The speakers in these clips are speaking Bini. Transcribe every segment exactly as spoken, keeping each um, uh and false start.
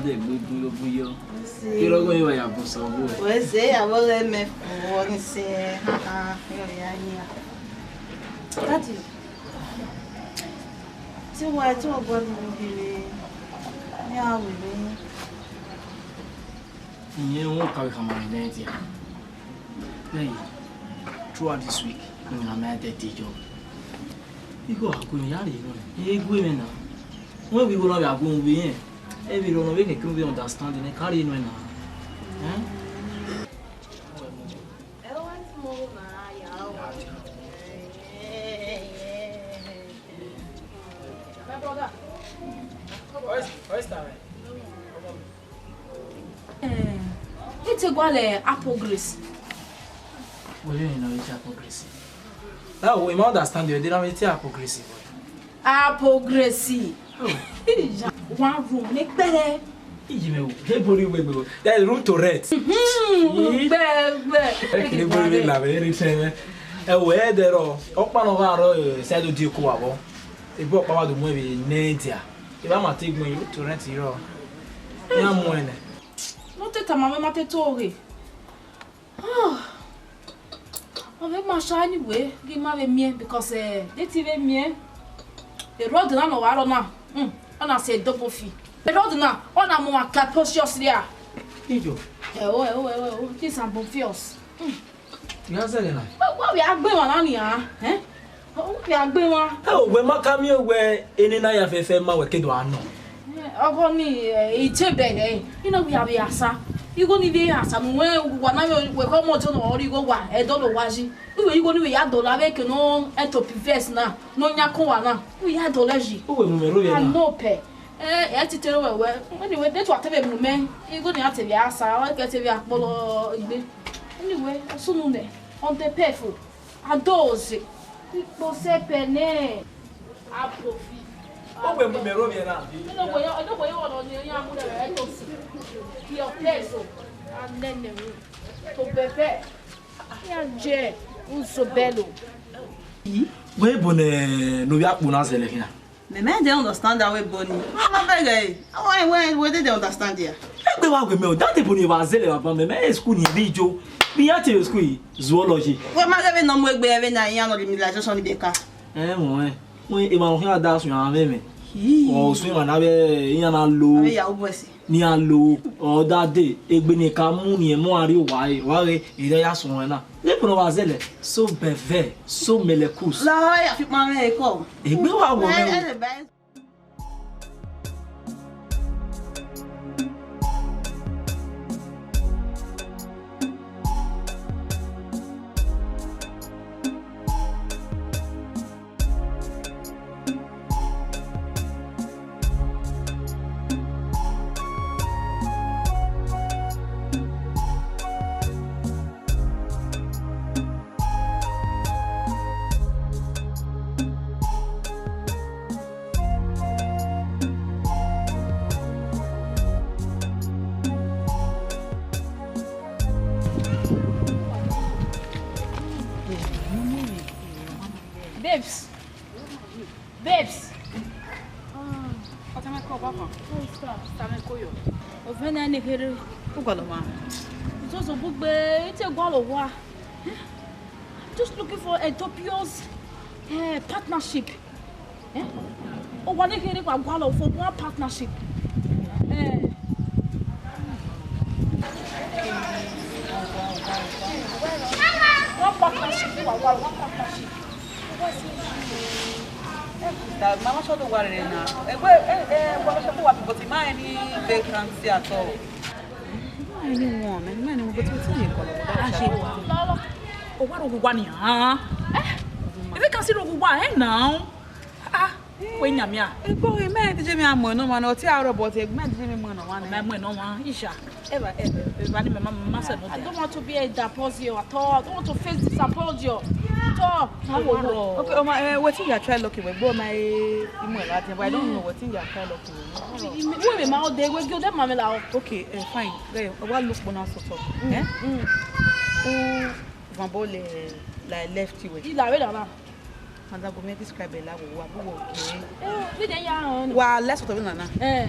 Dẹ gbe gun yo gun yo. Kí ló gbé yín wá yà bọ̀ sọ wò? Wẹ se ya wọ lẹ mẹ fo ni se. Ha ha, yo ya yin. Daddy. Ti wa ti wa gwa ni gele. Ya wẹ ni. Ìyẹn wọn kàwé kàmá rìn lẹ́yìn tí a. Hey, throughout this week, I'm in a mad day job. Igho a gu ya rre nọ, e gu mwẹ na. Wẹ vbe igho na vbe a gu mwẹ vbe rẹn, ẹ vbe rhọnọ vbe kẹkẹ vbe understanding, ẹ ka rre nọ na. Eh? My brother. Oyster, oyster, man. Eh, I te gualọ Apple Grace. What do you mean, Apple Grace? That way, I understand you. They don't mean Apple Grace, boy. Apple Grace. Oh. One room, ne kpẹrẹ. Iji me wo, he bori we me wo. That is room to rent. Hmm, gbẹ, gbẹ. Ẹ kì í bori we la, very sure. Ẹ wo, ẹ dẹ rọ, ọkpa nọ gha rọ, eh, side odi ko wa vbọ. Ebe ọkpa wa do mu ẹvbo ne dia. Eva ma te gbẹn, room to rent rọ. Ya mu ẹnẹ. No te tama mwẹ ma te to ghe. Ọ vbe ma sha anyway, ghi ma vbe miẹn, because, eh, de te vbe miẹn, e road na ne ọ wa rọ na, hmm, ọ na sẹ double fee. E road na, ọ na mu capacious ria. Ijo. Ẹ o, ẹ o, ẹ o, ẹ o, this ambitious. Hmm. Ya zẹghẹ na. Wa, wa vbe a gbe emwa na nian, eh? Wa vbe a gbe emwa. Ẹ o, wẹ ma ka miẹn wẹ ene na ya fẹfẹ ma wẹ ke do a nọ. Ọgọ ni, eh, I te bẹghe, I na wia vbe asa. Igho ni vbe asa, mu wẹ wa na vbe wẹ kọ mọ jọ nọ ọre igho wa, ẹ dọlọ wa ji. Uwẹ igho ni vbe ya dọlọ avbe ke nọ etop vest na, nọ yan kọn wa na. Uwẹ ya dọlọ ji. Uwẹ mu mẹ ro yẹ na. Anọ pẹ. Eh, ẹ ti tere wẹ wẹ. Anyway, de tu a te vbe mu mẹ. Igho ni a te vbe asa, ọ ke te vbe akpọlọ igbe. Anyway, ọ sunu nẹ. On the pay for. Adoze, ikpo sẹpẹ nẹ. Apofi. Ogbe mu mẹ ro vbiẹ na. Ẹdọgbo yọ, ẹdọgbo yọ ọnọ ni iran mu rẹ ẹto si. Ki ọ pẹ so. Anẹnẹ ru. To bẹbẹ. Iran jẹ uzo bẹlo. Wẹ ebo ne, ne ovbi akpo na zẹlẹ khian. Mẹ, mẹ dey understand that way, Bonny. Ma bẹghe, why, why, why dey dey understand here? Egbe wa gbe mẹ o, that day Bonny wa zẹlẹ baba mẹ, mẹ school ni bi jo. Bi ya te school yi, zoology. Wẹ ma ghe vbe ne ọ mu egbe ẹvbe na, iran nọ realization ni be ka. Ẹ, mọ ẹ, wẹ emwa ne ọ khian da sun iran vbe mẹ. Hii. Ọ sun iran na vbe iran na lo. Avbe Yahoo boys. Ni a lo, ọ da dee, egbe ne ka mu ni ẹmọ a rrie owa ẹre, wa ghe, erha ya suẹn na. Lẹpẹ ne ọ wa zẹlẹ, so bẹvẹ, so mẹlẹkus. La ya fi kpan mwẹ ekọ. Egbe wa wọ mwẹ o. Ẹ, ẹ, ẹ. Babes. Babes. Ah, ọtẹn mwẹ kọ, wa kọ. Sister mwẹ kọ yọ. Ovẹn na ne kherhe. U gualọ ma? Zozo bugbe, I te gualọ owa. Just looking for a dubious, eh, partnership. Eh? Owa ne kherhe wa gualọ for one partnership. Eh. One partnership, wa gualọ, one partnership. Eh, sister, ma ma sure do wa rere na. Eh, we, eh, eh, wa ma sure do wa, but ma any vacancy at all. Ma any one, ma any one, but wetin you call it? Owa roghe owa nian. Eh? If you can see roghe owa, eh, now? Ah, we nyamia. Ebo, e mẹ DJ mi a mu nọ ma nọ, ọtẹn aro, but e mẹ DJ mi mu nọ ma nọ. Mẹ mu nọ ma, isha. Eva, eva, eva ni mẹ ma, ma sẹ nọ. I don't want to be a disappointment at all. I don't want to face disappointment at all. Okay, Oma, eh, wetin you are try lucky we, but my, eh, imo eva, but I don't know wetin you are try lucky we. Wẹ ma ọ de, wẹ gi ọ de ma mẹ la o. Okay, eh, fine. Then, wa look bona sort of. Eh? Mm. U van ball, eh, like left you. I la we da na. Mother, go make describe la wo wa bu wo ke. Eh, we de ya on. Wa left sort of na na. Eh.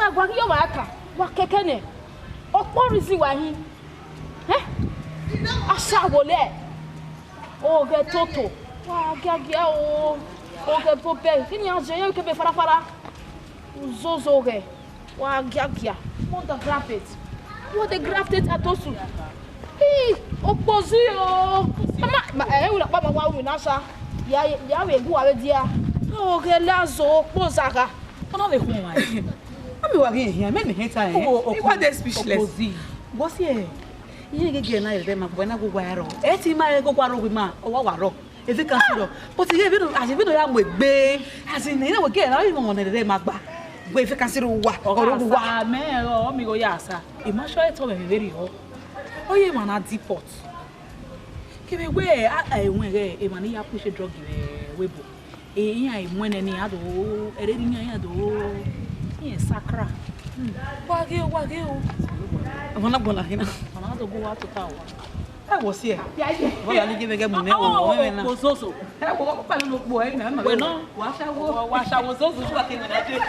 na gua ghi ye ọmwa ka, wa kẹkẹ nẹ. Ọkpọ reason wa hin. Eh? Ashawo lẹ. Oghẹ toto. Wa giagia o. Oghẹ bobẹ. Kini a je ye kebe farafara. Uzozo ghẹ. Wa giagia. What the graft it? What the graft it atosu? Ih, okpozi o. Mama, ma, eh, wila pa ma wa wi na sa. Ya, ya we gu wa we dia. Oghẹ la zo okpoza gha. Ọna vbe khun wa. Ami wa ghi ehian, mẹ ne hẹn ta ẹ. Oh, oh, oh, I wa dey speechless. Okpozi. What's here? Iye gege na ere ma gbe na gu wa ro. E ti ma e gu wa ro wi ma, o wa wa ro. E vacancy ro. But iye vbe no, as if no ya mu egbe. As in, na we ke na imo ne re ma gba. We vacancy ro wa, oro gu wa. Sa mẹ o, mi go ya sa. I ma sure to me very ho. Oye ma na deport. Kevbe wẹ a, a, ẹwẹn ghẹ emwa ni ya push drug vbe webo. E, iran e mu ẹnẹ ni, iran do, ẹre erha iran, iran do, iran sakra. Hmm. Wa ghe o, wa ghe o. Ọmọ na gbọla khin na. Ọmọ na do gu wa tota o. Ẹ wo si ẹ. Ya, ya. Bọla ni je vbe gẹ mu nẹ o, ọ mẹ na. Ozozo. Ẹ wo, ọ kpẹlẹ lo kpo ẹ na. Wẹ nọ. Wa sha wo. Wa sha wo zozo, ju wa ke na je.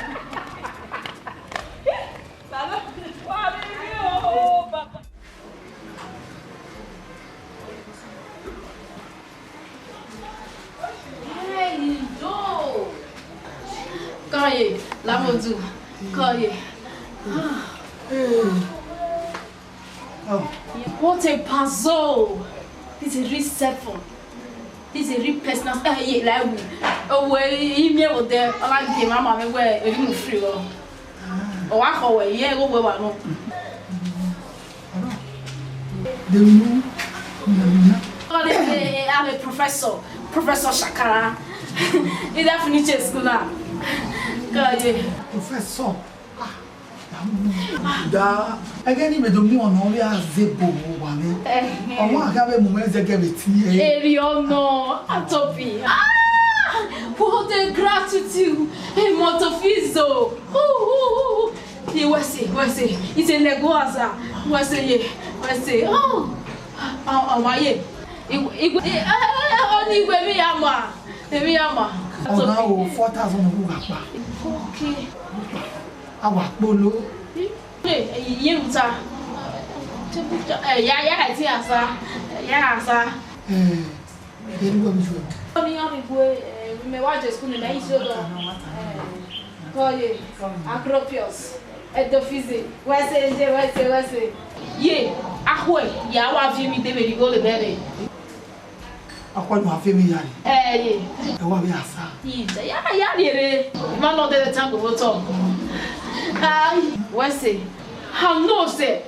Wa mi ri o, baba. Hey, yo. Kọye, Lamodu. Kọye. Ah. What a puzzle! This is real cell phone. This is a real personal. Eh, yeah, like we. Oh, we, he me over there. I like him. I'm a we. We move free. Oh, I call we. Yeah, go we one. The room. Oh, they say I'm a professor. Professor Shakara. He that finish school now. God, yeah. Professor. Da, ẹghẹ ne imẹ do miẹn ọna ọ vbe a zẹ ebo vbe owa mwẹ. Ẹhẹn. Ọmwa gha vbe mu mwẹ zẹgẹ vbe tie. Eri ọnọ, Atobi. Ah! What a gratitude! Hey, Motofizo! Hu, hu, hu, hu. Ye, wẹ sẹ, wẹ sẹ. It's a Lego aza. Wẹ sẹ ye, wẹ sẹ. Oh! Ọ, ọ ma ye. Igwe, igwe, eh, eh, eh, ọ ni igwe mi ya ma. Emi ya ma. Ọna o, four thousand ọghu gha kpa. Okay. A wa kpolo. Ẹ, ẹ, iye ruta. Ẹ, ya, ya, ẹ ti asa. Ya asa. Ẹ, ẹ, ni wẹ mi ju ẹ. Ọ ni, ọ ni gbe, ẹ, mẹ wa je school ni, mẹ yi si odọ. Ẹ, kọye, Acropius, Edofize, wẹ sẹ, je, wẹ sẹ, wẹ sẹ. Ye, akhuẹ, ya wa viẹ mi de vbe righo le bẹrẹ. Akhuẹ ne uwa fe emwi ya re. Ẹ ye. Ẹ wa vbe asa. Ita, ya, ya rhie rre. Ima nọ dẹdẹ tan gbogbo otọ. Ai, wẹ sẹ. Ha no sẹ.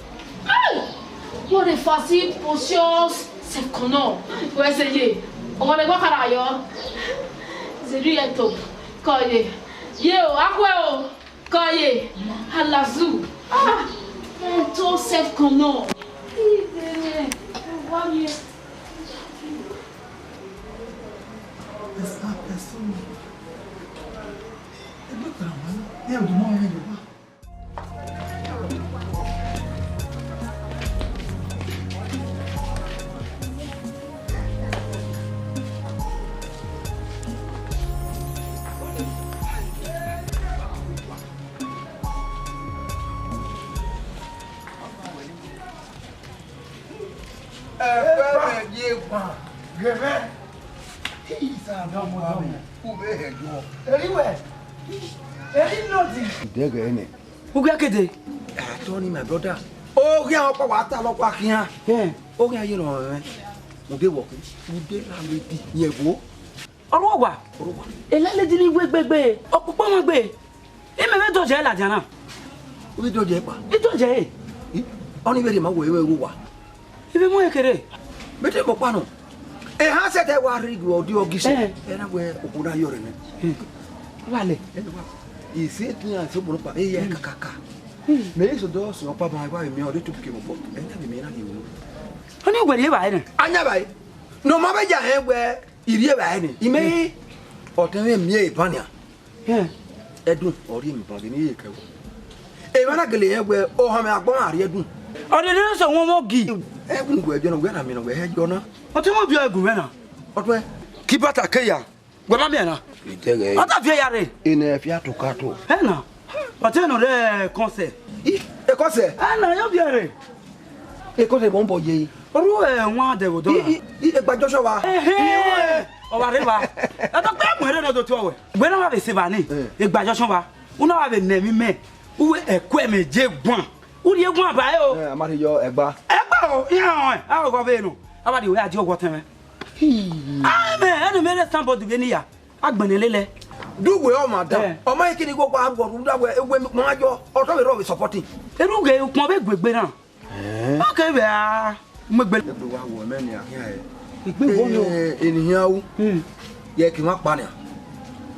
Ai! What a facilitous self-connor. Wẹ sẹ ye. Ọmọ ne gba kara yọ. Zeri eto. Kọye. Ye o, akhuẹ o. Kọye, alazu. Ah, mental self-connor. Esa persona. Ẹgbẹ́ kan àwọn náà, ní ọdún mọ́ ẹ̀yìn wá. Ẹgbẹmwẹ ye egban ghe mwẹ. Isa dọmọdọmọ, u vbe hẹ yọ. Eri wẹ, eri nọdi. Idẹghẹ nẹ. Ugia kede. Atọ ni, my brother. Oghian ọkpa wa ta lọkpa khian. Hẹn. Oghian ye nọ mwẹ. Ude wọ ke. Ude la lady. Yẹn vbo. Ọ ru owa. Ọ ru owa. Elaledi ni wẹ gbegbe, ọkpokpo ọmwa gbe. Imẹ vbe dọjẹ ladian na. U vbe dọjẹ kpa? I dọjẹ ẹre. I, ọni vberriọ ma wẹ vbe owa. I vbe mu ẹre kere. Mẹ te mọ ọkpa nọ. Ehan sẹtin wa rhie iguẹ ọdiọ ọgisi. Eh. Ẹ na wẹ okhuo na yọrre nẹ. Hmm. Wa lẹ. Ẹ na wa. Isi etian esi ogbonokpa, eya kakaka. Mẹ i so do sẹ ọkpa ma wa vbe miẹn ọre to ke mọ bọ. Ẹna vbe miẹn na ghi wu. Ọni wẹ rhie evbare nẹ? Anya vbare. Ne ọ ma vbe ya hẹn wẹ I rhie evbare nẹ, I mẹ i ọtẹn mwẹ miẹn eban nian. Ẹdun, ọ rhie emwi ban ghe ne I ye kẹ wẹ. Emwa na gele hẹn wẹ ohanmwẹ agbọn na rhie ẹdun. Ọ rhie ne sẹ wọn mọ gi. Ẹgun wẹ jọ na, wẹ na miẹn wẹ hẹ jọ na. Ọtẹn mwẹ biẹ ẹgun mwẹ na. Ọtẹn. Ki bata ke ya. Wẹ ma miẹn na? Idẹghẹ. Ọ ta viẹ ya rre. Enẹ fia to ka to. Ẹ na. Ọtẹn nọ rẹ kọnsẹ. I, ekọnsẹ? Ẹ na, yọ viẹ rre. Ekọnsẹ bọ bọ ye. Oru ẹ wan dẹ vbo dọ. I, i, i, egba Joshua wa. Ehe. Ọ wa rre wa. Ẹ tọ kpẹ mu ẹre nọ do tuẹ wẹ. Wẹ na wa vbe se ba ni. Eh. Egba Joshua wa. U na wa vbe nẹ emwi mẹ. U wẹ ẹkuẹ mẹ je guan. U rhie guan ba e o. Eh, a ma rhie yọ ẹgba. Ẹgba o, iran ọnrẹn. A gọ vbe nọ. A wa di wẹ a di ọgwọ tẹn mwẹ. Hmm. A mẹ, ẹnu mẹ rẹ somebody vbe ni ya. Agbẹnẹ lele. Du wẹ ọ ma da. Eh. Ọ ma kini wẹ wa gọ rhunmwuda wẹ, wẹ ma yọ, ọ tọ vbe rọ vbe supporting. Erhughe ukpọn vbe guegbe na. Eh. Ọ ke vbe a mu egbe. Egbe wa wọ mẹ ni a khian ẹ. Egbe wo yo. Eh, eni hian u. Hmm. Ye ke ma kpa nia.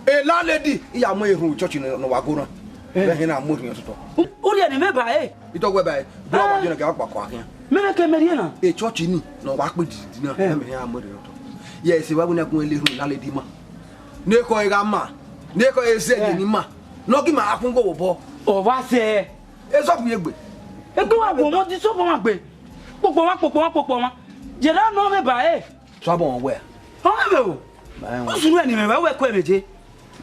E landlady, I ya mu erhunmwu church nọ, nọ wa go na. Eh. Vbe hẹn na mu erhunmwu totọ. U, u rhie ni mẹ ba e. Itọ wẹ ba e. Bro, wa jọ na ke wa kpa kua khian. Mẹ ke mẹ rhie na. E church ni, nọ wa kpe didi na. Eh. Ẹ mẹ hẹn a mu erhunmwu totọ. Ye se wa wẹ na gun le erhunmwu landlady ma. Ne ekhọe gha ma, ne ekhọe zẹ ye ni ma, ne ọ ghi ma a khuẹn igho vbe obọ. Ọ vba sẹ. Esop ye egbe. Egbe wa gu ọmọ di Esop ọmwa gbe. Kpokpo ọmwa, kpokpo ọmwa, kpokpo ọmwa. Jẹrẹ nọ mwẹ ba ẹre. Esop ọmwa wẹ. Ọ mwẹ o. Ma ẹmwẹ. Usun ẹni mwẹ, wẹ wẹ kue mwẹ je.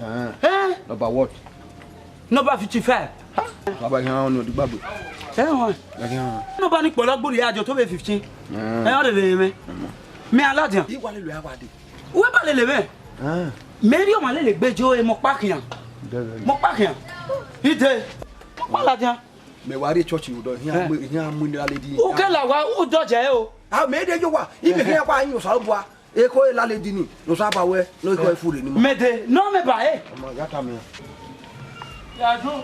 Eh. Eh? Number what? Number fifty-five. Baba, ihe ahụ n'odigbo agbe. Eh, wọn. Ihe ahụ. Number ni kpọlọ gbori ya jọ to be fifteen. Eh. Eh, ọ rere mwẹ. Mẹ aladian. Iwa lele a wa de. Uwẹ ba lele mwẹ. Ah. Mẹ rhie ọmwa lele gbe jo e mọ kpa khian. Dẹgẹ. Mọ kpa khian. Ide. Mọ kpa ladian. Mẹ wa rrie church vbe odọ, iran mu, iran mu nira lady. U ke la wa, u dọjẹ ẹre o. Ah, mẹ de yo wa. Ibe iran wa yin Osanobua. Eko e landlady ni, ne Osanobua wẹ, ne eko e fure ni ma. Mẹ de, nọ mẹ ba ẹre. Ọmọ, ya ta mẹ. Ya do.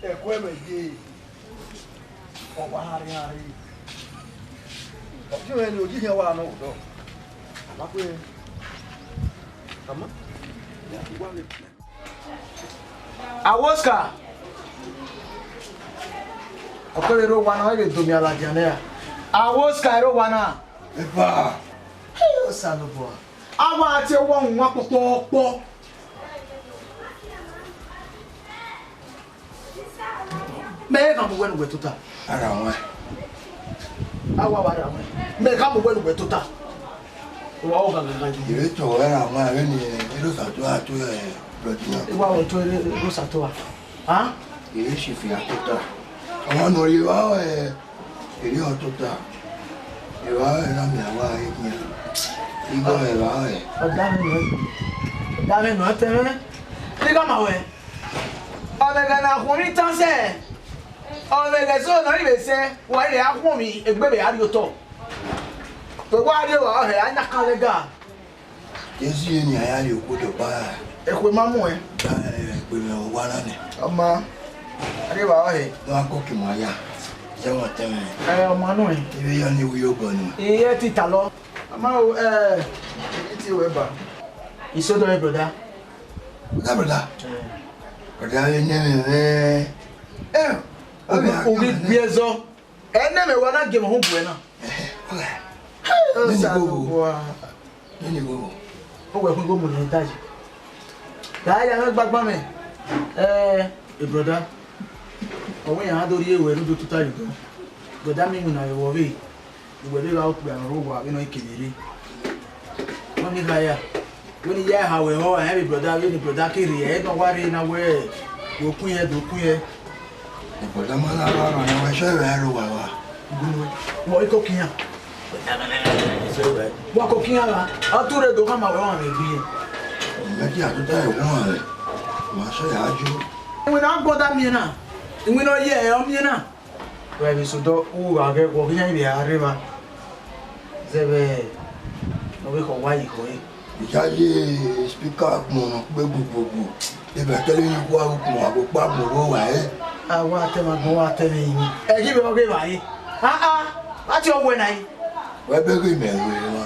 Ẹko ẹmwẹ ye, ọ wa rre arre. Ọ ghi mwẹ ne oyi khian wa nọ odọ. A ma kpe, a ma, ya wa vbe. Awoska. Ọ kere rre owa na, ọ vbe do miẹn ladian nẹ ra. Awoska, rre owa na. Eva. Hey, Osanobua. A wa tie owa wan kpọkpọkpọ. Mẹ gha mu wẹ ne uwẹ tota. A ra wan. A wa wa ra wan. Mẹ gha mu wẹ ne uwẹ tota. Wa o gha gha gha. Ire tọ wẹ ra wan, ẹ ni iro sa to a to, ẹ, brọdi na. Wa o to iro sa to a. Ha? Ire si fi a tota. Ọmọ nọ ye wa, ẹ, Eri ọtota, evba ọre na miẹn avbe arre khian, igho ẹre evba ọre. Ọ da mwẹ nọ, ọ da mwẹ nọ, ẹtẹ mwẹ, ne I gha ma wẹ, ọmwẹ ẹghẹ ne a khuọnmwi tan sẹ, ọmwẹ ẹghẹ eso ne ọ rhie vbe sẹ, wa rhie a khuọnmwi egbe vbe a rrie otọ. Vbe wa rrie evba ọre, a na kan lẹga. Ezi eni a ya rrie okuotọ ba. Ekhue ma muẹn. Egbe mwẹ owa na nẹ. Ọ ma. A rrie evba ọre. Ne a kọki ma ya. Zẹ wọn tẹmwẹ. Ẹ, ọ ma nuẹn. Ivbi ya ni wi obọ nuẹn. Iye ti ta lọ. Ọ ma o, ẹ, I tie wẹ ba. Isodo rẹ brother. Brother, brother. Ẹ. Brother, ẹ nẹ mẹ. Ẹ. Obi, obi gbiẹzọ. Ẹnẹ mẹ wa na gie mwẹ uhunmwu bu ẹre na. Ẹhẹ, ọghe. Hey, Osanobua. Nene igho. Ọ wẹ khuẹn igho mu ne I da yi. Da ya mwẹ gbagba mẹ. Eh, e brother. Ọ wẹ iran do rhie ruẹ ne u do tota ye odọ. Brother, mi winna vbe wọ vbe. Uwẹ vbe gha okpia ne ọ rre owa vbene ọ i kevbe rre. Nọ ni gha ya. Vbene I ya ha wẹ họ, ẹ vbe brother, vbene brother ke rhie, ẹ nọ wa rre na wẹ, do kun yẹ, do kun yẹ. Brother ma na rọ rọ, wẹ sẹ vbe aro wa wa. Gun wẹ. Wọ iko kian. Wọ ko kian la. A tu re do khama wẹ wa mẹ gbe. Mẹ ti a tota ẹ wọn rẹ. Ma sẹ ya ju. Iwinna brother miẹn na. Iwinna ọ ye ẹ ọ miẹn na. Wẹ vbe sẹ odọ, u gha ghẹ, wọ ghi yan ivbi a rre evba. Zẹ vbe ne ọ vbe khọ wa ye ikhuo re. Iyayi speaker agbọn nọ kpe gbugbugbu. Ebe kẹlẹ ni kua ukpọn agbọn kpa agbọn vbe owa ẹre. A wa tẹ mwẹ agbọn, wa tẹ mwẹ iyinmwẹ. Ẹ ghi vbe ọghe evbare. Ah, ah, a tie ọwẹ na yi. Wẹ be ghi mẹ ru emwa.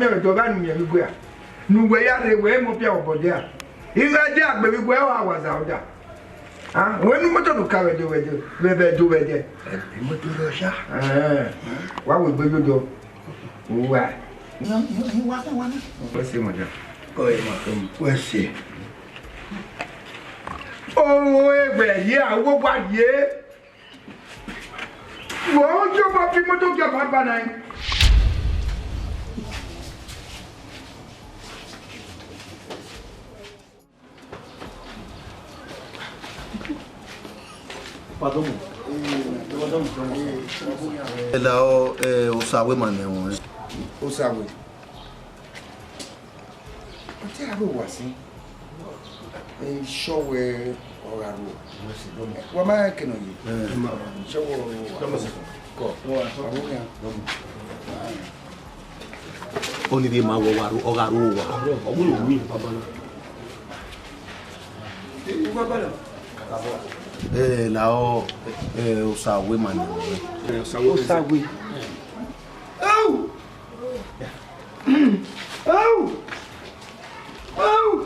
miẹn vbe ẹdẹ, ọ gha nu miẹn vbe igue a. Ne uwẹ ya rre, wẹ mọ pian obọ dia. Ighe ẹdẹ a gbe vbe igue, ọ gha wa zẹ ọda. A, wẹ ne imoto do ka vbe ẹdẹ, vbe ẹdẹ, vbe, vbe ẹdẹ, vbe ẹdẹ. Imoto rẹ ọsa. Ẹn, wa wẹ egbe yodo. Uwa. Iyan, iyan, iyan, wa kẹ wa na. Wẹ se, madam. Ọ, ẹ ma, wẹ se. Owo ẹgbẹ ye, awo wa ye. Wo yo ba fi imoto ke ba gba na. Ẹ la ọ, ẹ, Osawe ma nẹ ẹmwẹ. Osawe. Ọ te aro wa sin. Ẹ, Isọwẹ ọ gha ru. Wa ma kẹ nọ ye. Ẹ. Isọwẹ ọ gha ru. Kọ. Ọ gha ru. Ọni rhie ma wẹ ọ gha ru, ọ gha ru owa. Ọ wẹ ru mi, baba na. Ẹ, la ọ, ẹ, Osawe ma nẹ ẹmwẹ. Osawe. Au! Au! Au!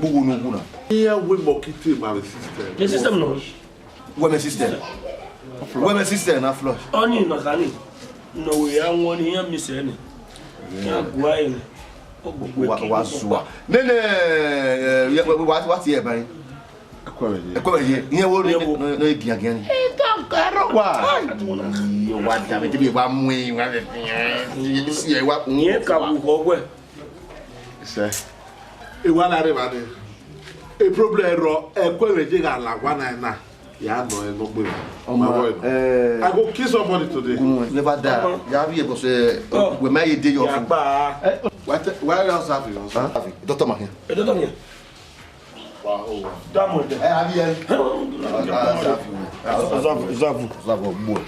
gbe uwu ne uwu na. Iran wẹ mọ kite ma vbe system. The system nọ. Wẹ mẹ system. Wẹ mẹ system na flush. Ọni na khani. Nọ wẹ ya wọn ni iran mi sẹ ni. Iran gua ẹre. Wa, wa zua. Nene, eh, wa, wa, wa tie ba. Ekwẹmwẹ ye. Ekwẹmwẹ ye. Iran wo ni, iran wo ni, ni giangian ni. Itan karo wa. Ai. Iye wa da, me te bi wa mu e, wa le fi. Iye wa. Iye ka bu kọ wẹ. Sẹ. E wa la re ba de. E problem rọ, ekwẹmwẹ ye gha la wa na na. Ya nọ ẹ nọ gbe. Ọmọ, eh, I go kill somebody today. Never die. Ya bi e bọ sẹ, wẹ ma ye de yọ fu. Why, why you serve you? Doctor ma here. Doctor ma here. Damu ẹdẹ. Ẹ, a bi ẹ. Zavu, zavu, zavu, ọgbọ.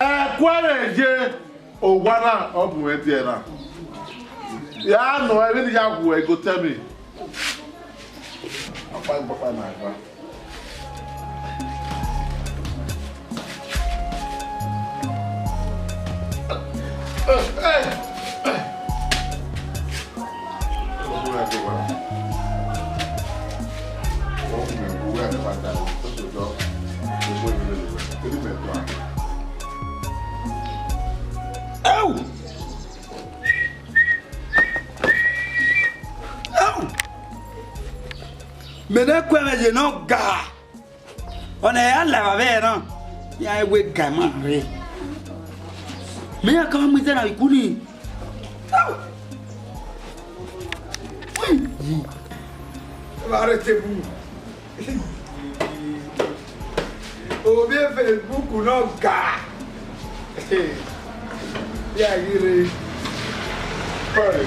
Ẹ, kuẹrẹ ye owa na, ọ bu mwẹ diẹ na. Ya nọ, ẹ vbene ya wu ẹ, go tell me. Ọkpa, ọkpa, ma gba. Au! Au! Mẹ ne kuẹ mwẹ ye ne ọ ga. Ọna ya la evbavbe ẹre na, iran wẹ ga ima rre. Mẹ iran ka mu izẹ na vbe iku ni. Evba rre table. Ovbi Facebook nọ ga. Ya ghi rre. Sorry.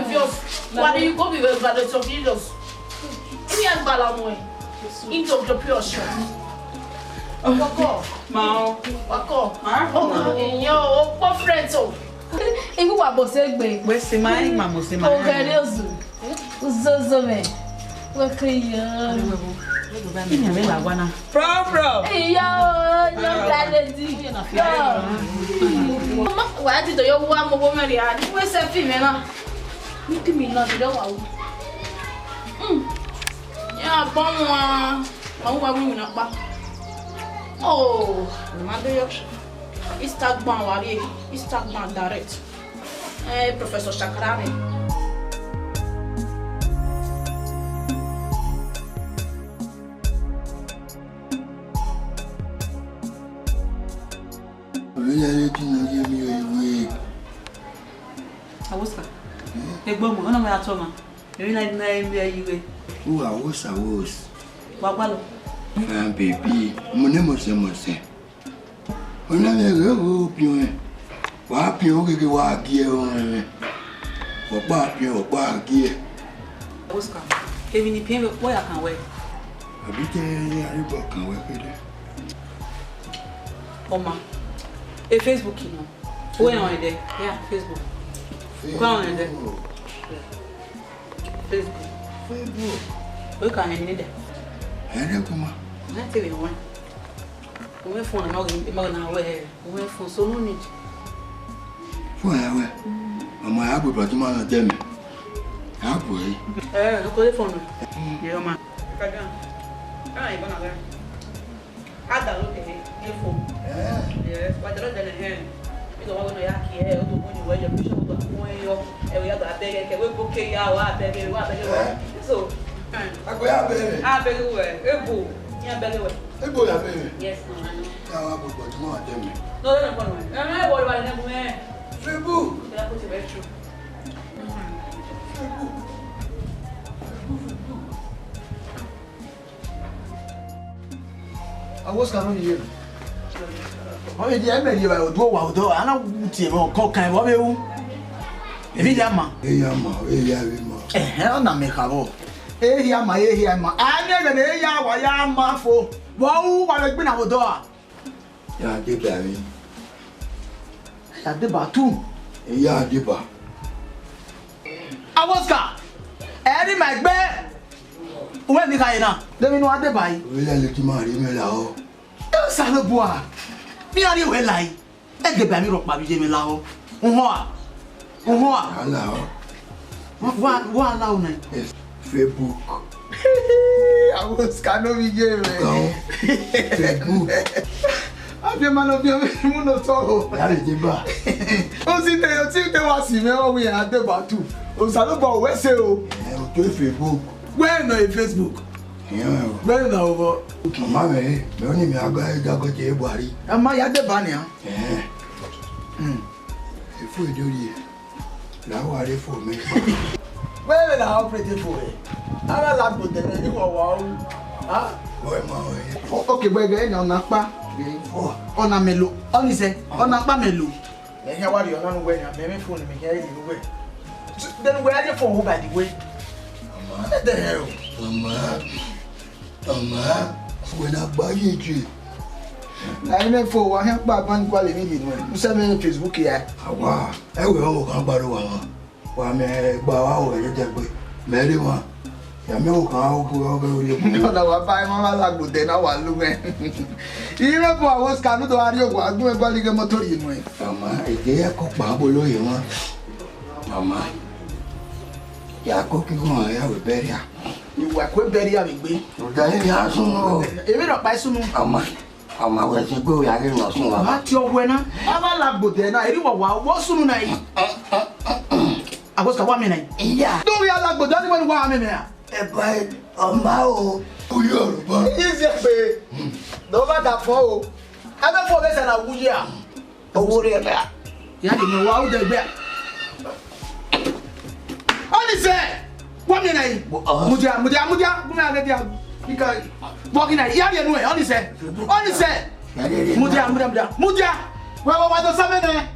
obvious. Why do you go be evaluate obvious? Imi agbala mu ẹ. Into the pure shop. Wako. Ma o. Wako. Ma o. Oh, iyo, okpo friend o. Iwu wa bọ sẹ egbe. Wẹ sẹ ma, ma mọ sẹ ma. Ogẹre ozu. Uzozo mẹ. Wẹ ke yo. Ina vbe la wa na. Bro, bro. Iyo, young lady. Yo. Ma wa ti do yo wa mo wo mẹ ria. Wẹ sẹ fi mẹ na. Ni ti mi na ti do wa wo. Mm. Ya gbọ wọn. Ma wa wi na pa. Oh, ma do yo. Instagram wa rrie, Instagram direct. Eh, Professor Shakara ni. Ọvbokhan ye gie ne a ye miẹn iwe. Awoska. Eh? Egbe ọmọ, ọna mẹ a tọ ma. Emwi na na ye miẹn iwe. Uwa wo sa wo. Wa gualọ. Fine baby, mu ne mọsẹ mọsẹ. Ọna mẹ ghe wo piọn ẹn. Wa piọn ogege wa gie ọnrẹn mwẹ. Ọkpa piọn, ọkpa gie. Oscar, emwi ni piẹn vbe ọkpọ ya kan wẹ. Abi te a rhie obọ kan wẹ kede. Ọma, e Facebook nọ. Wẹ rẹn ẹdẹ, ya Facebook. Kọ rẹn ẹdẹ. Facebook. Facebook. Wẹ ka rẹn ni dẹ. Ẹrẹ kuma. Na te vbe wọn. Uwẹ phone na, ma ghi, ma ghi na wẹ, uwẹ phone, so no need. Phone ya wẹ. Mm. Ọmọ ya bu blood ma na dẹ mẹ. Ya bu ẹre. Eh, no call phone. Mm. Yeah, man. Ka dan. Ka na ibana wẹ. A download the, the phone. Eh. Yes, wa download the, eh. Mi do wa wẹ nọ ya kie, o do mo ni wẹ ye, mi so do mo yo. E wẹ ya do abẹghe kẹ, wẹ bo ke ya, wa abẹghe, wa abẹghe wẹ. Eh. So, eh. A gbe ya abẹghe. Abẹghe wẹ, ebo, ya abẹghe wẹ. Ebo ya abẹghe. Yes, no, I know. Ya wa gbogbo ọdún náà dẹ mi. No, no, no, no. Eh, eh, what about the name? Facebook. Kí la kó ti bẹ̀ true. Facebook. Facebook, Facebook. Awoska no ye. Ọ ye dia mẹ ye ba odu owa odọ, a na tie mẹ ọkọ kan, vbe ọ vbe ru? Emwi hia ma. Ehia ma, ehia vbe ma. Ẹhẹn, ọ na mẹ kha vbọ. Ehia ma, ehia ma. A miẹn ẹghẹ ne ehia wa ya ma fo. Vbe ọ ru wa vbe gbinna vbe odọ a? Ya deba emwi. Ya deba tu. Ya deba. Awoska, ẹ rhie ima egbe. Uwẹ emwi kha re na. De emwi ne uwa deba yi? Ovbi Laleti ma rhie mwẹ lahọ. Osanobua, ne iran rhie wẹ la yi. Ẹ deba emwi rhọkpa vbe iye mwẹ lahọ. Uhọn a? Uhọn a? Alahọ. Wa, wa, wa la una. Yes. Facebook. Awoska no vbe iye mwẹ. Gan. Facebook. Abiẹma ne ọ biẹ mwẹ mu ne otọ o. Ya rhe deba. O si te, o si te wa si mwẹ, ọ wẹ iran deba tu. Osanobua, wẹ sẹ o. Ẹ, o to Facebook. Wẹ nọ e Facebook. Iran o. Wẹ nọ vbọ. Ọ ma mwẹ re, mẹ ọnii mẹ a gha ga gọjẹ Buhari. A ma ya deba nian. Ẹhẹn. Hmm. Efu edo rhie. La wa re fo mẹ. Wẹ vbe la operate fo rẹ. A gha la gbe odẹ nẹ, ni wa wa ru. Ha? Wẹ ma rẹn. O-, okay, wẹ ghẹ nẹ, ọna kpa. Ọ. Ọna mẹ lo. Ọnii sẹ, ọna kpa mẹ lo. Mẹ hia wa rhie ọna ne uwẹ nian, mẹ mwẹ phone, mẹ hia rhie ne uwẹ. Then uwẹ a rhie phone ru, by the way. Ọma. Ẹ dẹ hẹ o. Ọma. Ọma, wẹ na gba ye je. A i mwẹ phone, wa hia kpa bank, wa le emwi rhie nuẹn. U sẹ mwẹ Facebook ya. Awa, ẹ wẹ ọvbokhan gba rre owa mwa. Wa mẹ gba wa ho ẹre dẹgbe. Mẹ rre mwa. Ya mẹ ọvbokhan, ọghe ọghe orhiọn. Ọna wa ba emwa mwa la gbe odẹ na wa lu mwẹ. I mwẹ phone Awoska ne u do gha rrie owa, gu mwẹ gualọ ighe motor rhie nuẹn. Ọma, ege ya kọ kpa bolo ye mwa. Ọma, ya kọ ke igho ya wẹ bẹrriẹ. Uwa ku bẹrriẹ vbe egbe. Ọda ni a sunu o. Emwi rhọkpa i sunu. Ọma, ọma wẹ sẹ gbe ya ghe ne ọ sunu. Wa tie ọwẹ na. A wa la gbe odẹ na, erriọ uwa wa, wa sunu na yi. Awoska, wa miẹn na yi. Iya. Do ya la gbe odẹ ni wẹ ne uwa miẹn mẹ a? Ẹ ba ọma o. Uyi ọrọba. Izi egbe. Do ba da fo o. Ẹ vbe fo vbe sẹ na wu yi a. Owurriẹ mẹ a. Ya de mẹ wa u de gbe a. Ọnii sẹ, wa miẹn na yi. Mudia, mudia, mudia, gu mwẹ a ghe dia. Ika, bọ ghi na, ya rhie nuẹn, ọnii sẹ. Ọnii sẹ. Mudia, mudia, mudia, mudia. Wa, wa, wa do sa mwẹ nẹ.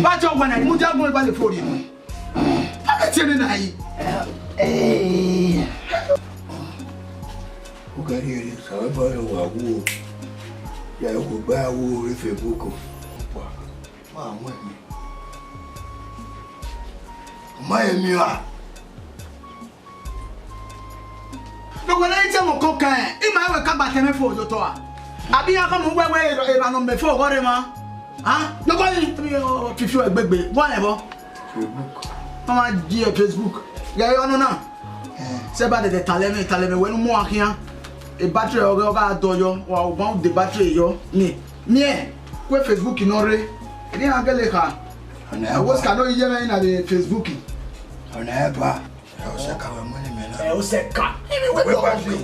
Ba jọ wa na, mudia gu mwẹ ba le fo rhie nuẹn. A ke tie nẹ na yi. Eh. U gha rhie ẹre, sa vbe ẹbọ rẹ wa wu o. Ya ẹ wo gba wo rre Facebook o. Ọkpa, ma mu ẹmwẹ. Ma ẹmwẹ ra. Nọgọ na ite mọ kọkan, ima wẹ ka gba tẹmwẹ fo ye otọ a. Abi iran khama uwẹ wẹ erha nọ mẹ fo ọghọ rre mwa. A? Nọgọ ni, fifi ẹgbegbe, wa ẹvbọ. Facebook. Ọ ma die Facebook. Ghẹ ọnọna. Eh. Sẹ ba dẹdẹ talẹ mwẹ, talẹ mwẹ wẹ ne u mu a khian. E battery ọghe ọ gha dọ yọ, wa u ban de battery yọ. Ni, miẹn. Wẹ Facebook nọ rre, eni a gele kha. Ọna Oscar no iye mwẹ na vbe Facebook. Ọna ẹba. Ẹ, Osaka wẹ mu ni mẹ na. Ẹ, Osaka. Imi wẹ wẹ dọ ba mi.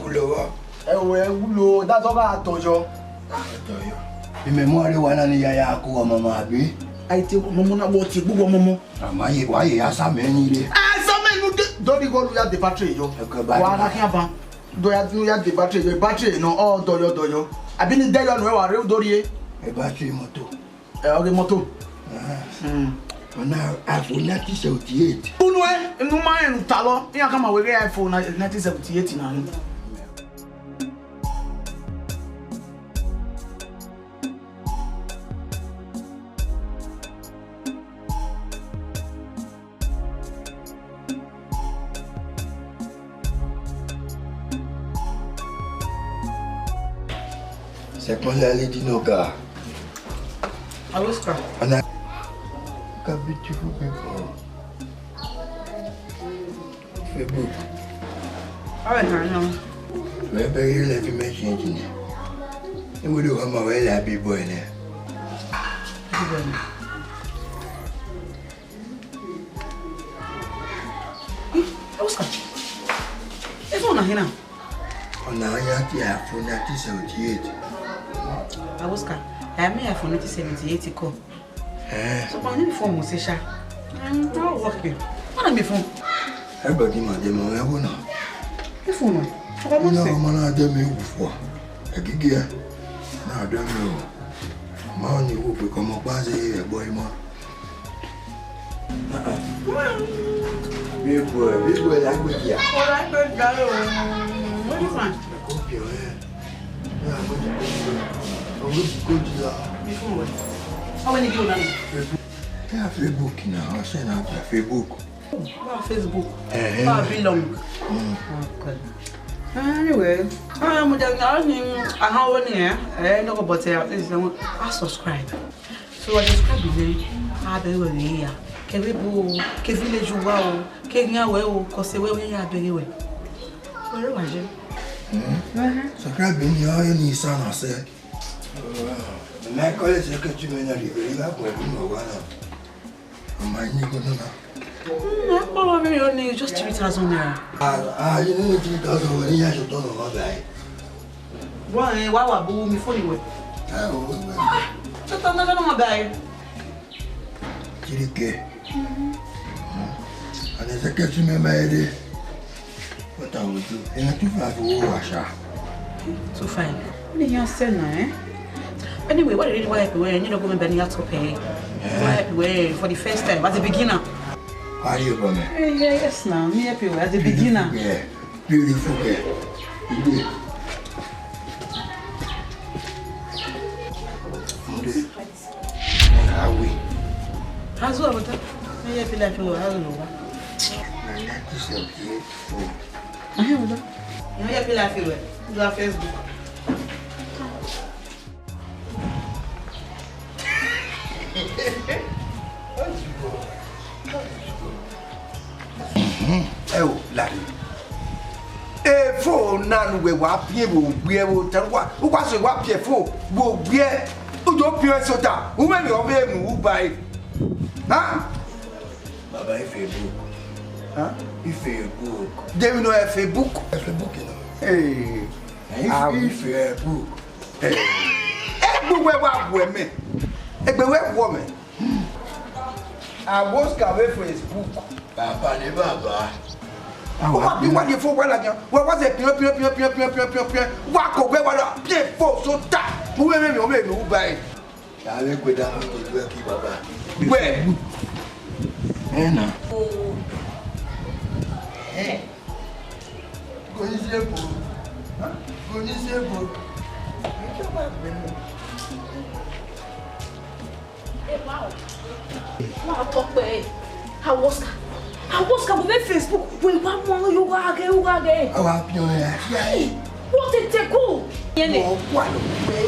Ẹ, wẹ wulo, that's all I told you. Imẹ mu ọre wa na ni ya ya ku ọmọ ma abi. Ai te ọmọ na wọ tie gbogbo ọmọ mọ. Ama ye wa ye ya sa mẹ ni re. Ẹ, sa mẹ nu de, dori go lu ya de battery yo. Ẹkẹ battery. Wa na khian ba. Do ya, do ya de battery yo, battery nọ, ọ dọyọ dọyọ. Abi ni dẹyọ nu ẹ wa rre u do rrie. Ẹ battery mọto. Ẹ, ọghe mọto. Ah. Mm. Ọna iPhone nineteen seventy-eight. Unu ẹ, unu ma rẹn ne u talọ, iran khama wẹ ghe iPhone nineteen seventy-eight na ni. Sẹkpọnlẹ lady nọ ga. Oscar. Ọna ka beautiful people. Facebook. Ọrẹ ha nọ. Wẹ bẹghe lẹ fi mẹ change ni. Ewere ọmọ wẹ la big boy nẹ. Big boy nẹ. Oscar, iPhone na hena? Ọna ya ti iPhone nineteen seventy-eight. Oscar, I mean iPhone nineteen seventy-eight kọ. Eh. So, but I need phone mo se sha. Mm, how work you? What am I phone? Everybody ma de mo ẹwo na. Iphone na. Ọkọ mo se. Ọmọ na de mi wu fua. Ẹgigi ẹ. Na de mi o. Ma ni wo pe kọmọ pa se ẹgbọ ima. Big boy, big boy, la gbe dia. Ọ̀rọ̀ ẹgbẹ́ ìjà rẹ̀ o. What is that? Kò bí ọ̀rẹ́. Ní àwọn ìdíkọ̀ ìdíkọ̀ ìdíkọ̀ ìdíkọ̀. Ọmọ ní bí o náà ni. Ẹ á Facebook náà, ọ̀sẹ̀ náà bí Facebook. Wá Facebook. Ẹ̀hẹ́. Wá bí long. Mm. Okay. Anyway, ah, mo jẹ ní àwọn ní àwọn wo nìyẹn? Ẹ ẹ lọ́kọ̀ bọ̀tẹ̀ at least ẹ wọ́n á subscribe. So I subscribe ìwé abẹ́rẹ́ ìwé rẹ̀ yà. Kẹ̀wé bo kẹ village wa o, kẹ yan wẹ o, kọ se wẹ wẹ ya abẹ́rẹ́ wẹ. Wẹ rẹ wà jẹ. Mm. Ẹhẹ́. Subscribe ni ọ ni sana sẹ. Mẹ kọ́ lè ṣe kẹ́tù mẹ́rin rẹ̀, ìgbà pọ̀ ẹ̀dùn ọ̀wá náà. Ọmọ yín kò nana. Mm, ẹ kpọrọ mi o ni just three thousand naira. Ah, ah, you know three thousand when you should turn on my guy. Wọ́n ẹ wá wà bó mi fóònù wẹ̀. Ẹ o, wẹ̀, wẹ̀. Ah, tó tọ́ náà lọ́nà ọ̀gá ẹ. Three K. And the second thing, my lady. What I will do? And two five for wash. Two five. What did you say now, eh? Anyway, what did you help you? You don't go remember any help to pay. Eh? Why help you for the first time as a beginner? How are you, Bome? Eh, yeah, yes, now. Me help you as a beginner. Yeah. Beautiful girl. You do. Awe. Azu abuta. Me ye pila fi wa azu wa. Na nineteen seventy-eight. Ahe abuta. Me ye pila fi wa. Do a Facebook. Ẹ o, lare. Efo na ne uwẹ wa biẹ vbe ogbiẹ vbe ota, uwa, uwa sẹ wa biẹ fo vbe ogbiẹ, u do biẹ sota, u mwẹ vbe ọ vbe mu u ba e. Ha? Baba, ife book. Ha? Ife book. David no ife book. Ife book, you know. Hey. Ife, ife book. Hey. Egbe wẹ wa gu ẹmẹ. Egbe wẹ gu ọmẹ. Awoska vbe Facebook. Baba ne baba. Wa bi wa ye fo wa la jan. Wa wa se pian, pian, pian. Wa ko gbe wa la pian fo sota. Mu we me mi o me nu ba e. Ya le gbe da mo to ju ẹ ki baba. Wẹ. Ẹ na. Ẹ. Kò ní sí èbò. Kò ní sí èbò. Ìjọba àgbẹ̀ mi. Ẹ wá o. Wá tọpẹ. Awoska. Awoska, wo vbe Facebook. Wo wa mọ yo wa ghe, wa ghe. Awa piọn ya. Hey, what a take o. Yẹn ni. Mo wà ló pé.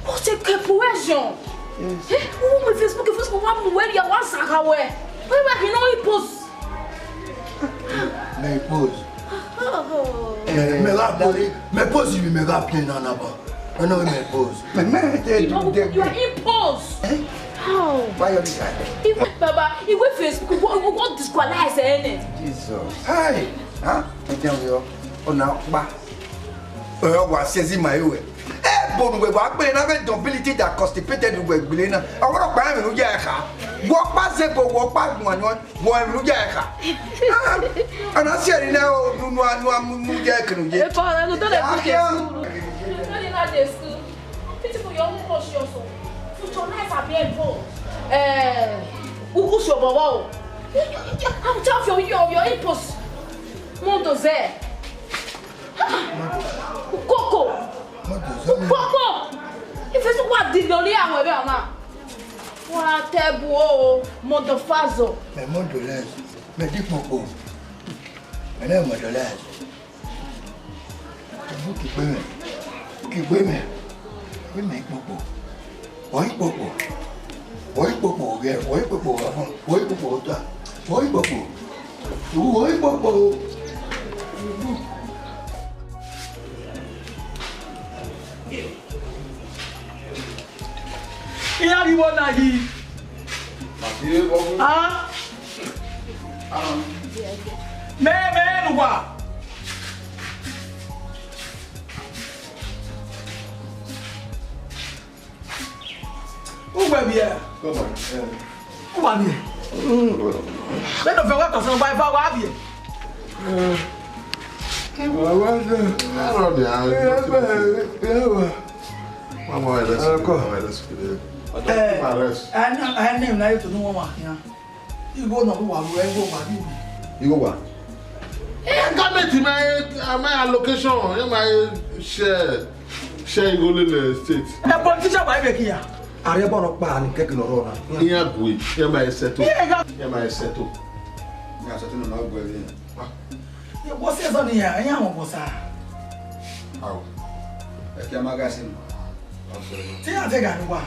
What a take o, ẹ jọ. Yes. Eh, wo mi Facebook, Facebook wa mu wẹ ya wa sa ka wẹ. Wẹ wa ki no post. Mẹ pose. Mẹ gha pose. Mẹ pose bi mẹ gha pian na na ba. No, no, me pose. Me, me, they You do, don't, they you are do. Impose. Eh? How? Why you this guy? Even Baba, even Facebook, what, what disqualifies any? Jesus. Hi. Huh? Ẹ jẹun yọ. Ọna ọkpa. Ẹ wa sẹzi ma ewe. Ebo nu wẹ wa gbe na vbe nobility that constipated wẹ gbele na. Ọwọ́ ọkpa ẹ̀mí ló yẹ ẹ kha. Wọ ọkpa zebo, wọ ọkpa gbọnyọ, wọ ẹ̀mí ló yẹ ẹ kha. Ah, ọna si ẹre na o, nu, nu, nu, nu, nu yẹ ẹ kenu ye. Epa, ẹ no, don't let me dey school. Don't let me dey school. Beautiful, your own conscious o. Future nice abi ebo. Eh, u, u sure bobo o. How to your, your, your impose. Mondo ze. Koko. Koko. Ife su wa di lori awẹ be ama. Wa te bu o, mondo fazo. Me mondo lez. Me di koko. Me ne mondo lez. Kigbe mẹ, kigbe mẹ, vbe mẹ ikpokpo, wọ ikpokpo, wọ ikpokpo ghẹ, wọ ikpokpo ọfọn, wọ ikpokpo ọta, wọ ikpokpo, wọ ikpokpo. Iran ghi vbọ na yi. Ah. Mẹ, mẹ ne uwa. Uwẹ vbiẹ. Come on. Uwa vbiẹ. Vbene ọ fẹ wẹ tọsọn, uwa eva wa vbiẹ. Mama, let's go. Let's go. Let's go. Eh, ẹna, ẹna, ẹna, igho nọ wa ru ẹgho wa ni. Igho wa. Eh, government ma, ma allocation, ma share, share igho lele state. Ẹ politician wa ibe kiya. Ààrẹ bọ̀rọ̀ pa ni kẹ́kẹ́ lọ́rọ̀ náà. Iyan gwe, iyan ma settle. Iyan ma settle. Iyan settle na ma gwe ni. What's the zone here? Iyan mo bosa. How? Ẹ kí a máa ga sí mi. Tí a ti gà ní wa.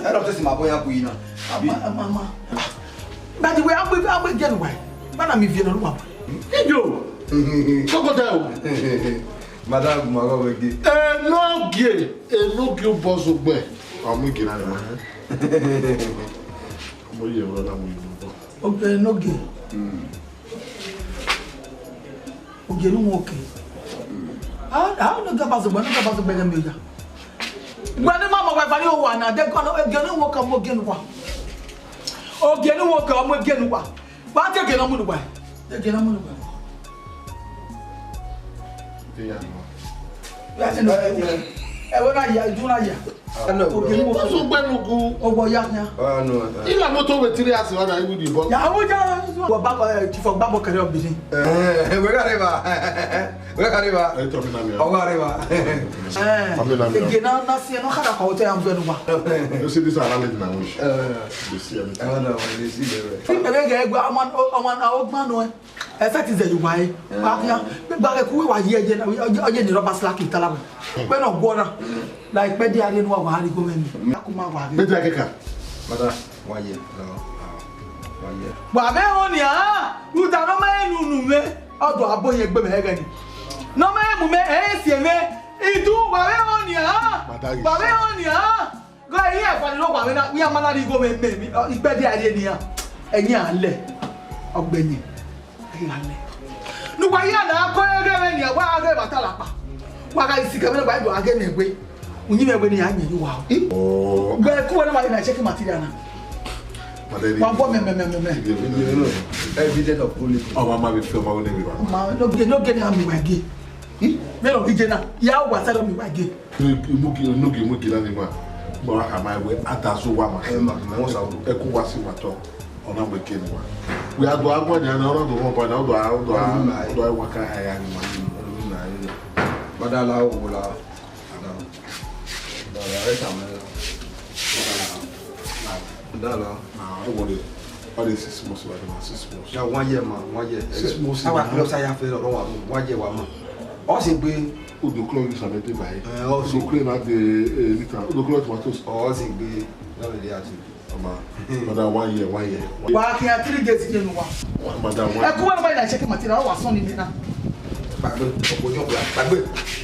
Ẹ lọ tẹ̀sí màá bọ́ ya kú yìí náà. Àmà, àmà, àmà. By the way, agbe, agbe gẹnu wa. Bana mi viẹ nọ lu wa. Ijo. Koko tẹ o. Madam, ma go we gi. Enogie, enogie boss ogbe. Amu gi na ni. Mo ye wọ na mo ye bọ. Ogbe enogie. Ogie ne uwẹ oke. A, a, ne gaba zogbe, ne gaba zogbe ghe mi oya. Gbe ne ma ma wa vani owa na, de kono, ogie ne uwẹ oke, ọmọ ogie ne uwa. Ogie ne uwẹ oke, ọmọ ogie ne uwa. Wa te ogie ne ọmọ ne uwa. Te ogie ne ọmọ ne uwa. Ya te no. Ẹ wo na ya, ju na ya. Ogie ne uwẹ oke. Osu gbe nugu. Ogbọ ya ya. Ila moto we three hours wa na iwu di bọ. Ya wo ja. Wa ba, eh, chief of babo kere obìnrin. Eh, we gha rre evba. We gha rre evba. Ẹ tọ mi na mi. Ọ gha rre evba. Eh, Ami na mi. Ege na, na si ẹ nọ khara kọ otẹ ya mvẹ nuwa. You see this analysis na wish. Eh. They see everything. Ẹ wá dà wọ́n, they see everything. Ẹ bẹ gẹ ẹgbẹ ọmọ, ọmọ na ó gbọ́n nù ẹ. Ẹ fẹ́ ti zẹ̀ yorùbá yẹ. Wà á fi hàn. Gbígbà rẹ̀ kú wíwà yí ẹyẹ náà, ọyẹ ní rọ́bà síláàkì ìtàlá mi. Pẹ́ náà gbọ́ náà. Láìpẹ́ dé, a rí inú wa wà á rí gómìnà. Kó má wà á rí. Bẹ́ẹ̀ ni akẹ́kọ̀ọ́. Madam, one year. No. One year. Wa vbe họn nia, rhunmwuda ne ọ ma he nunu mwẹ, ọ do abo hin egbe mwẹ ẹghẹ ni. Ne ọ ma he mu mwẹ, ẹ i si mwẹ, idu, wa vbe họn nia, wa vbe họn nia. Ghe iran eva ni rre owa mwẹ na, iran ma na rhie igho mwẹ, mẹ, mẹ, ikpẹdẹ a rrie nian, ẹyin a lẹ, ọgbẹni. Ne uwa ya na kọ ẹghẹ mwẹ nian, wa ghe vbe atalakpa. Wa gha sikẹ mwẹ ne wa do a ghe mwẹ egbe. Uyinmwẹ wẹ ne iran yẹn ye uwa o. Wẹ ku wẹ ne ma ye na check material na. Wa bọ mẹ, mẹ, mẹ, mẹ, mẹ. Evidence of bullying. Ọmọ ma vbe fi ọmọ wẹ ne vbe wa. Ma, no ge, no ge ne a mi wa ge. Vbene ọ ghi je na, ya wa sẹ ne ọ mi wa ge. Enogie, enogie mu gie na ni ma. Ma wa khama wẹ, a da zẹ owa ma. Ẹ ma, ma wọ sa o. Ẹ ku wa si wa tọ. Ọ na mu eke ne uwa. Wẹ a do a guan nian na, ọ na do rhọn ba na, ọ do a, ọ do a, ọ do a wa ka a ya ni ma. Madam, la o, la. Madam. Madam, la. Madam, la. Nah, don't worry. All the six months, like, six months. Yeah, one year, man, one year. Six months. Our clothes, I have to run one year, one man. Ọ sẹ gbe. Odò kúrò ní sàlẹ̀ dé báyìí. Ẹ, ọ sẹ. Odò kúrò náà dé, eh, níta. Odò kúrò tomatoes. Ọ sẹ gbe. Náà lè dé àti. Ọmọ, madam, one year, one year. Wa kí a three days yẹn nu wa. Madam, one. Ẹ kú wá báyìí, like, check material, wa sọ ni mi na. Gbàgbé, ọ̀pọ̀ yóò gbà, gbàgbé.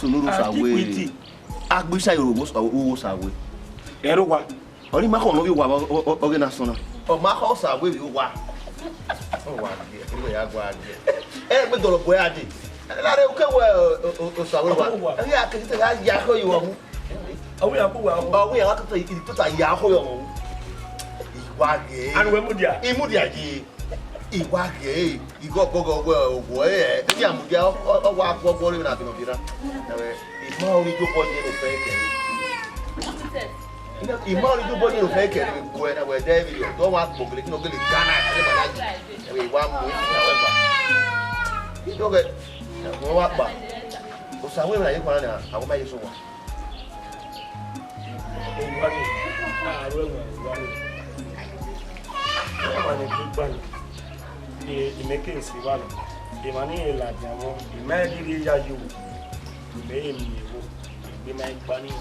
sunu ru Osawe. Agbisa yoro wo Osawe. Ẹrọ wa. Ọni ma khọ ne ovbi owa ọghe na sọn na. Ọ ma khọ Osawe vbe owa. Ọ wa giẹ, ọ ya gua giẹ. Ẹ gbe dọlọ bu ẹre dee. Ẹ na rre uke wẹ Osawe wa. Ẹ ya ke te ya ya khọ yo ọmọ. Ọwọ ya ku wa. Ọwọ ya wa tota ya khọ yo ọmọ. Iwa giẹ. Anu we mudia. Imudia yi. Iwa ghe, igho ọgbọghọ wẹ owo ẹ, iran mudia ọ wa gbọgbọ rre na bino bira. Ẹwẹ, ima ọni jobọ ye no fẹ kẹre. Ima ọni jobọ ye no fẹ kẹre, guẹ na wẹ dẹ video, dọ wa gbọgele kí no gele Ghana, ẹ ma na yi. Ẹwẹ, iwa mu, however. Idọghe, wọn wa kpa. Osawe na ye kwana na, àwọn ma ye so wa. Owa ni, a ru ẹmwẹ owa ni. Ọmwa ne egbe gba ni, ne imẹ ke si evba nọ. Emwa ni rẹn ladian vbọ, imẹ ghi rhie ya ye owa, imẹ he miẹn vbo, egbe ma gba ni.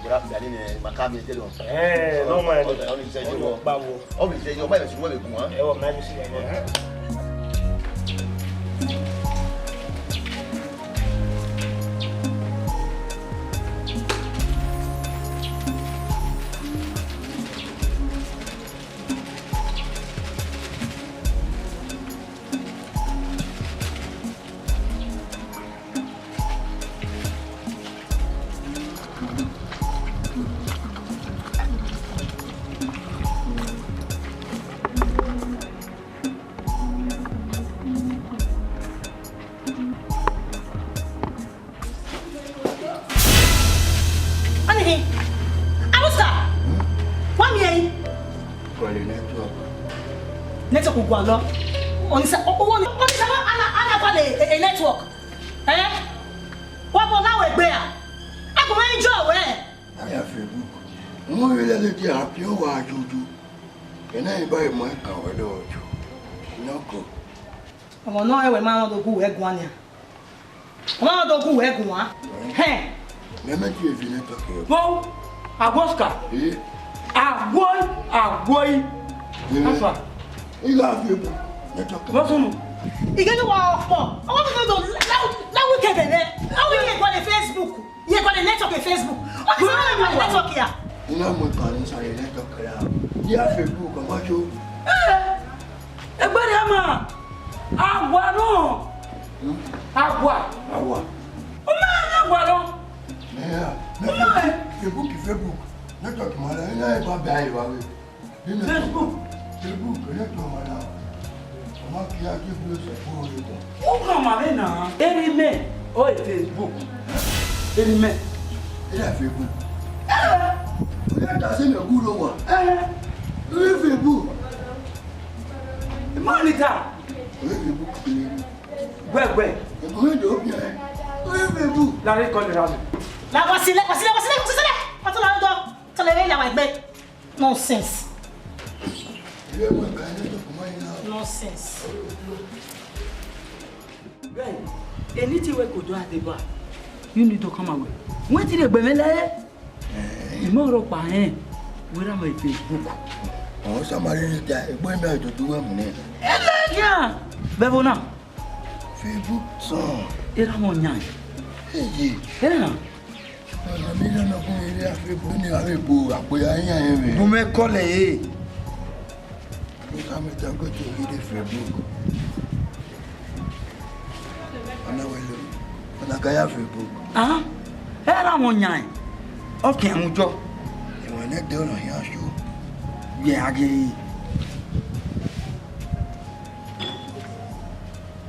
Bra bia ni nẹ, ma ka miẹn tẹlẹ ọ. Ẹẹ, ne ọmwa ẹre, ọ ni zẹ ye ọ ni vbọ. Ọkpa vbọ. Ọ vbe zẹ ye, ọ ma vbe si wẹ vbe guan. Ẹ, ọ ma vbe si wẹ vbe guan. Ugualọ. Onisa, o, o, onisa, ana, ana gualọ e, e network. Eh? Wa bọ na wẹ gbe a. A gu ma enjoy wẹ. Aya Facebook. Mo yẹ lele dia, a piọn wa jojo. Ena iba ima kan wẹ dọ jo. Nọko. Ọmọ nọ ẹwẹ ma rẹn do gu wẹ guan nia. Ọmọ rẹn do gu wẹ guan. Hẹn. Mẹ mẹ ti evi nẹ tọkẹ. Wo, Aguoska. Eh. Aguoi, Aguoi. Eh. Afa. Iga fi ebu nẹ tọkẹ. Wo sunu. Igele wa ọkpọ. Ọmọ mi do la, la weekend nẹ. La weekend go on Facebook. Ye got a network on Facebook. What is going on with network here? Ina mo kan ni sa ye network ya. Dia Facebook, ọmọ jo. Eh, ẹgbẹ́ rẹ̀ mà. Àwa náà. Hmm? Àwa. Àwa. Ó máa ń àwa lọ. Yeah. Ó máa ń. Facebook, Facebook. Network mà lẹ, ina ẹ bá bẹ ayé wa wẹ. Facebook. Facebook, ẹ yẹ kí ọmọ náà. Ọmọ kí á kí bí ó ṣe kúrò nìkan. Ó kàn mà mí nà. Eré mẹ́, ó ì Facebook. Eré mẹ́. Ẹ yà Facebook. Ó yà dá sí mi kúrò wà. Ẹ. Eré Facebook. Mọ́nítà. Eré Facebook kiri. Gbẹ̀gbẹ̀. Ẹ̀gbọ́n mi ló bí ẹ. Eré Facebook. Lárí kọ́ lè ra mi. La wá sílẹ̀, wá sílẹ̀, wá sílẹ̀, wá sílẹ̀. Wá tó lọ rí dọ́. Tọ́lẹ̀ rẹ̀ yà wá ẹgbẹ́. Nonsense. Nonsense. Right. Eni ti wẹ kodo adeba. You need to come away. Wọ́n ti lè gbẹ̀mí lẹ́yẹ. Ìmọ̀ ọ̀rọ̀ pa ẹ̀. Wẹ́rẹ́ àwọn Facebook. Àwọn Samari ní ta ẹgbẹ́ mi àjọ̀dún wẹ̀ mú ní. Ẹlẹ́yà. Bẹ́ẹ̀ bọ́ náà. Facebook sàn. Era mọ yan. Eyi. Era. Ọ̀nà mílíọ̀nù ọkùnrin ilé àfikún ní àwọn èbò àpò ayé yẹn rẹ̀. Mo mẹ́ kọ́lẹ̀ yìí. Ló ká mi tán kó tó yí dé Facebook. Ọ̀nà wẹ̀ lọ. Ọ̀nà káyà Facebook. Ah, era mọ yan. Ọkẹ́ ẹ̀hún jọ. Ìwọ̀n ẹ̀nẹ́ dé ọ̀nà yẹn aṣọ. Yẹ agẹ yìí.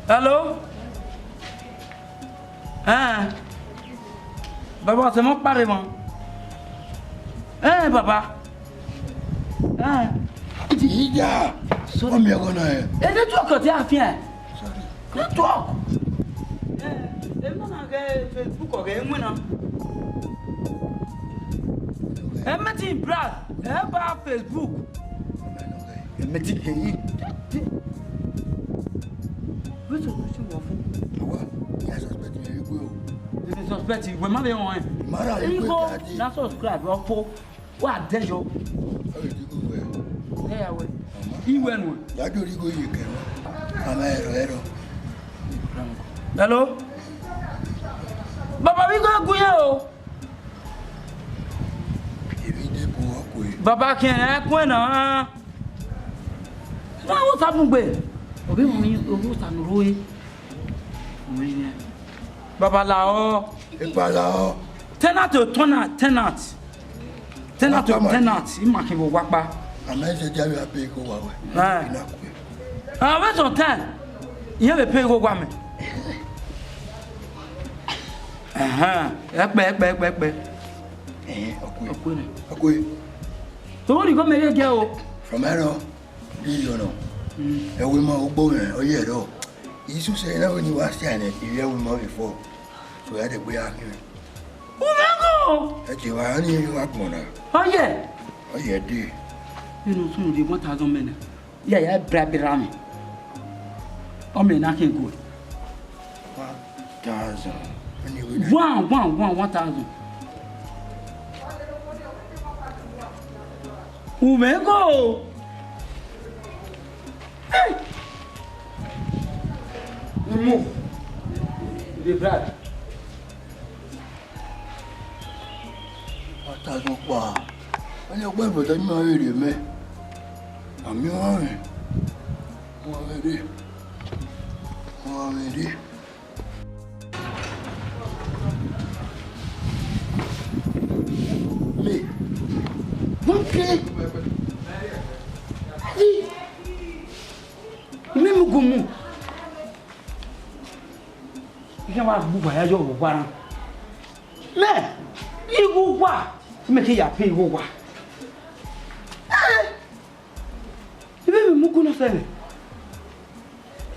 Hello? Eh. Baba, se mo pare mo. Eh, baba. Eh. Ìjà. Sorry. Ọmọ ẹ̀kọ́ náà ẹ̀. Eh, network ọ̀tí àfihàn. Sorry. Network. Eh, ẹ má na gẹ Facebook ọ̀gẹ̀ ẹ̀ ń wí na. Ẹ mẹ ti bra, ẹ bá Facebook. Ẹ mẹ ti kẹyìn. Wọ́n sọ pé tí wọ́n fún. Àwa, ìyá suspect yẹn rí pé o. Ẹ suspect, ìwé má bẹ wọn ẹ. Mara rí pé Igo jáde. Na subscribe, ọ̀pọ̀, wà á dẹ́jọ́. Ọ̀rẹ́ ti kú wẹ̀. Ẹ yà wẹ̀. Ìwé nù. Yàjọ́ rí Igo yìí kẹ̀rọ. Àmọ́ ẹ̀rọ ẹ̀rọ. Hello? Bàbá mi kò gún yẹn o. Èmi dé bu ọkọ yìí. Bàbá kí ẹ kún ẹ̀ náà. Wọ́n á wò sábùgbé. Òbí mi, òbí sànúró yìí. Babalao. Ibalao. Tenant to tenant, tenant. Tenant to tenant. Ima khin vbe owa kpa. Ama ise dia vbe abe igho wa wẹ. Eh. Ina kue. Ah, wẹ sọ time. Iye vbe pay igho wa mẹ. Ẹhẹn. Ẹkpẹ, ẹkpẹ, ẹkpẹ, ẹkpẹ. Eh, ọkue. Ọkue nẹ. Ọkue. So what you go make girl? From here on. Bílíọ̀nù. Mm. Ẹ̀wẹ̀ mọ ogbó rẹ̀, ọ yẹ ẹ̀rọ. Ìsúsẹ iná wo ni wàá ṣe àná ìrẹ́ ẹ̀wẹ̀ mọ before. So ẹ dẹ̀ gbé akínrẹ̀. Umengo! Ẹ ti wá ní ìlú àgbọ̀nà. Ọyẹ! Ọyẹ dé. Nínú tún di one thousand mẹ́nà. Yàyà brabra mi. Ọmọ ẹ̀ náà kí n kú. One thousand. One, one, one, one thousand. Umengo! Hey! Move. The bride. One thousand kpa. Ẹni ọgbọ́n ìbọ̀dọ̀ ní máa rèrè mẹ́. Àmì wọn rìn. Wọn rìn dé. Wọn rìn dé. Me. One K. Adi. Ime mu gumu. Ike wa gbu wa ya yo wo wa ran. Me. Igho wa. Me ke ya pe igho wa. Eh. Ibe mi mu gu na sẹ nẹ.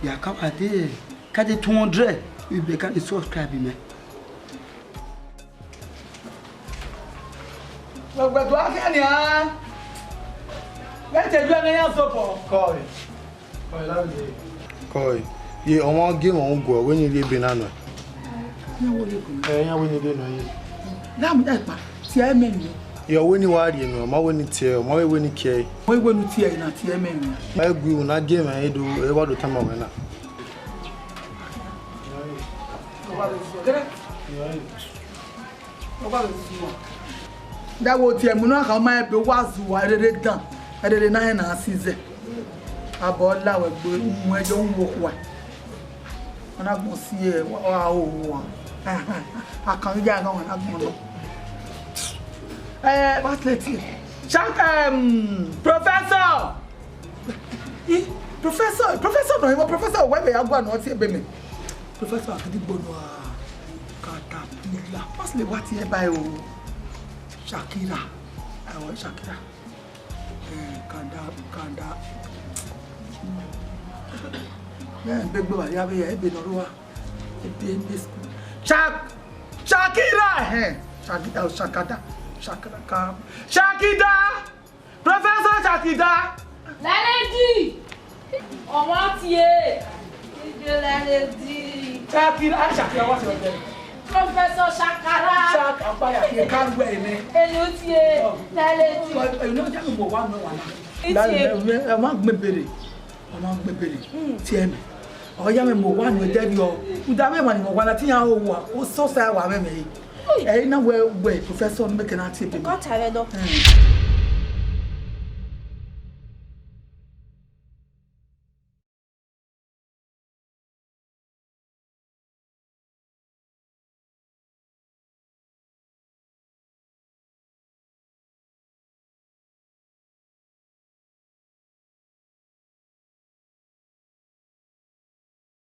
Ya ka wa de, ka de two hundred, ibe ka de subscribe mẹ. Wẹ, wẹ do akhian nian. Wẹ te ju ẹmwẹ yan zobọ. Kọe. Kọe, ye ọmwa gie mwẹ uguọ, wẹ ni rhie ebe na nuẹn. Iran wẹ ne gie nuẹn ye. Na mu ẹkpa, tie mẹ nuẹn. Ye ọ wẹ ne wa rhie nuẹn, ọ ma wẹ ne tie, ọ ma wẹ wẹ ne kie. Wẹ wẹ ne tie na, tie mẹ nuẹn. Ma gui u na gie mwẹ edo, e wa do tama mwẹ na. Ọ wa vbe zuọ, gẹrẹ. Ọ wa vbe zuọ. Da wo tie mu na, ka ma ebe wa zuọ, erere dan, erere na hẹn na si zẹ. Abọ la wẹ gbe, mu ẹjọ mu wo khua. Ọ na gbọn si ẹ, wa, wa ho wa. A kan ya na, wa na gbọn nọ. Eh, what let you? Shank, um, Professor. Eh, Professor, Professor nọ, ìwọ Professor, wẹ vbe ya gua nọ tie ebe mẹ. Professor, a gidi gbọnọ a caterpillar. Pastor, wa tie ba o. Shakira. Awa Shakira. Eh, kanda, kanda. Eh, gbegbe wa ya vbe ya, ebe nọ rua. Ebe, ebe school. Shak-, Shakira, eh. Shakira, Shakada, Shakada, ka-, Shakida. Professor Shakida. Lẹ́lẹ́dì. Ọmọ tiẹ̀. Ìjọ lẹ́lẹ́dì. Shakira, ah, Shakira, what's your name? Professor Shakara. Shak-, apa ya, you can't wear me. Ẹni ó tiẹ̀. Oh. Lẹ́lẹ́dì. But, you know, jẹ́ mi mọ̀ wá nù wá náà. Ìtì. Ẹ má gbé bèrè. Ẹ má gbé bèrè. Mm. Tiẹ̀ mi. Ọ ya mẹ mọ̀ wá nù ẹdẹ rí ọ. Uda mẹ wà ní mọ̀ wá náà tí yàn ó wà. Ó sọ sa wà mẹ́mẹ́ yìí. Ui. Ẹ iná wẹ, wẹ professor ní mẹ́kẹ́ náà ti ebe. Kọ́ tààrẹ dọ. Mm.